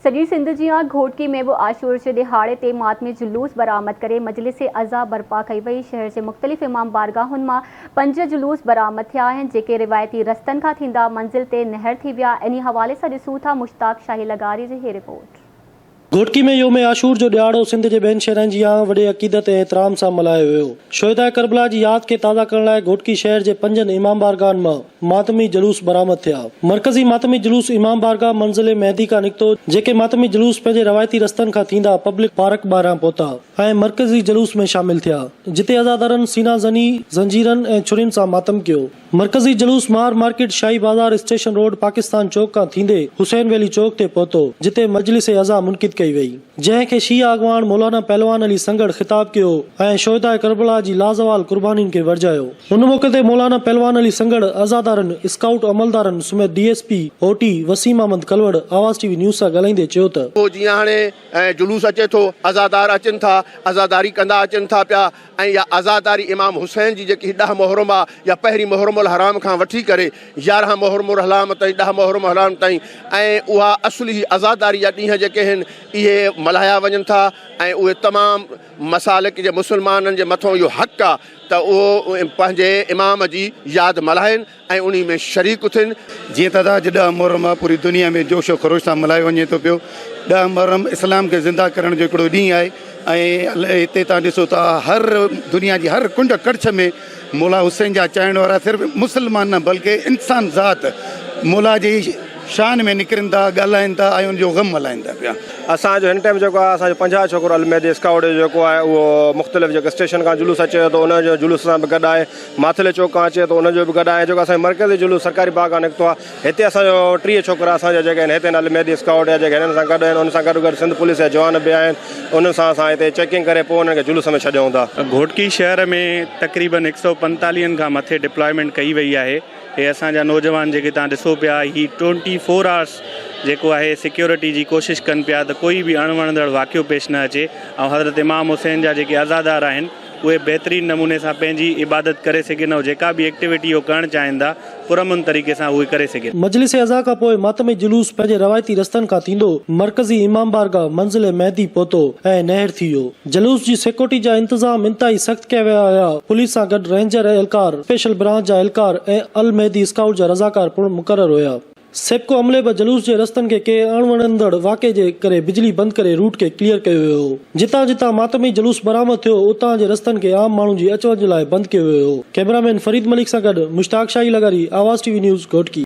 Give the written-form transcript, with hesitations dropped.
سڄي سنڌ جيان گهوٽڪي ۾ به عاشور جي ڏهاڙي تي ماتمي جلوس برآمد ڪري مجلس عزا برپا ڪئي وئي. شهر جي مختلف امام بارگاهن مان پنج جلوس برآمد ٿيا آهن، جيڪي روايتي رستن کان ٿيندا منزل تي نهر ٿي ويا. انهي حوالي سان ڏسون ٿا مشتاق شاهي لغاري جي هي رپورٽ. گهوٽڪي ۾ يوم عاشور جو ڏهاڙو سنڌ جي ٻين شهرن جيان وڏي عقيدت ۽ احترام سان ملهايو ويو. شهداء ڪربلا جي ياد کي تازه ڪرڻ لاء گهوٽڪي شهر جي پنجن امام بارگاهن مان ماتمي جلوس برآمد ٿيا. مرڪزي ماتمي جلوس امام بارگاهه منزل مهدي کان نڪتو، جيڪي ماتمي جلوس پنهنجي روايتي رستن کان ٿيندا پبلڪ پارڪ ٻاهران پهتا ۽ مرڪزي جلوس ۾ شامل ٿيا، جتي عزادارن سينا زني، زنجيرن ۽ ڇرين سان ماتم ڪيو. مرڪزي جلوس مهار market, Shahi Bazaar, station road, Pakistan چوڪ کان ٿيندي حسين ويلي چوڪ تي پهتو، جتي مجلس عزا منعقد ڪئي وئي. جنهن کي شيعه اڳواڻ مولانا پهلوان علي سنگهڙ خطاب ڪيو ۽ شهداء ڪربلا جي لازوال قربانين کي ورجايو. ان موقعي تي مولانا پهلوان علي سنگهڙ، عزادارن، اسڪائوٽ عملدارن سميت D S P, O T, Waseem Ahmed Kalhoro Awaz T V news سان ڳالهائيندي چيو ته. پوء جيئن هاڻي جلوس اچي ٿو، عزادار اچن ٿا، عزاداري ڪندا اچن ٿا پيا ۽ اها عزاداري امام حسين جي جيڪي ڏهه محرم آ يا پهرين محرم الحرام کان وٺي ڪري 11 محرم الحرام تائين ڏهه محرم الحرام تائين ۽ اها اصل هي عزاداري جا ڏينهن جيڪي آهن اهي ملهايا وڃن ٿا ۽ اهي تمام مسالڪ جي مسلمانن جي مٿو اهو حق آ ته اهو پنهنجي امام جي ياد ملهائين ۽ انهي ۾ شريڪ ٿين. جيئن ته اڄ ڏهه محرم آ پوري دنيا ۾ جوش و خروش سان ملهايو وڃي ٿو پيو. ڏهه محرم اسلام کي زنده ڪرڻ جو هڪڙو ڏينهن آهي ۽ هتي توهان ڏسو ته هر دنيا جي هر ڪنڊ ڪڙڇ ۾ مولا حسين جا چاهڻ وارا صرف مسلمان نه بلڪه انسان ذات مولا جي شان ۾ نڪرن ٿا، ڳالهائن ٿا ۽ ان جو غم ملهائن ٿا پيا. اسان جو هن ٽائيم جيڪو آهي اسان جو 50 ڇوڪرو المهدي اسڪائوٽ جو جيڪو آهي اهو مختلف جيڪو اسٽيشن کان جلوس اچي ٿو ان جو جلوس سان به گڏ آهي ماٿيلي چوڪ کان اچي ٿو ان جو به گڏ آهي جيڪو اسان جو مرڪزي جلوس سرڪاري باغ کان نڪتو آهي هتي اسان جو 30 ڇوڪرا اسان جا جيڪي آهن هتي آهن المهدي اسڪائوٽ جا جيڪي هنن سان گڏ آهن ان سان گڏ گڏ سنڌ پوليس جا جوان به آهن انهن سان اسان هتي چيڪنگ ڪري پوء انهن کي جلوس ۾ ڇڏيون ٿا. گهوٽڪي شهر ۾ تقريبن هڪ سئو پنتاليهن کان مٿي ڊپلائمينٽ ڪئي وئي آهي. هي اسان جا نوجوان جيڪي توهان ڏسو پيا هي ٽوئنٽي فور آورس جيڪو آهي سيڪيورٽي جي ڪوشش ڪن پيا ته ڪوئي به اڻ وڻندڙ واقعو پيش نه اچي ۽ حضرت امام حسين جا جيڪي عزادار آهن اهي بهترين نموني سان پنهنجي عبادت ڪري سگهن ۽ جيڪا به ايڪٽيوٽي هو ڪرڻ چاهين ٿا پرامن طريقي سان اهي ڪري سگهن. مجلس عزا کان پوء ماتمي جلوس پنهنجي روايتي رستن کان ٿيندو مرڪزي امام بارگاهه منزل مهدي پهتو ۽ نهر ٿي ويو. جلوس جي سيڪيورٽي جا انتظام انتهائي سخت ڪيا ويا هيا، پوليس سان گڏ رينجر اهلڪار، اسپيشل برانچ جا اهلڪار ۽ المهدي اسڪائوٽ جا رضاڪار پڻ مقرر هيا. سيپڪو عملي به جلوس جي رستن کي ڪنهن اڻوڻندڙ واقعي جي ڪري بجلي بند ڪري روٽ کي ڪليئر ڪيو ويو هو. جتان جتان ماتمي جلوس برآمد ٿيو اتان جي رستن کي عام ماڻهن جي اچ وڃ لاء بند ڪيو ويو هو. ڪئميرا مين فريد ملڪ سان گڏ مشتاق شاهي لغاري، آواز ٽي وي نيوز، گهوٽڪي.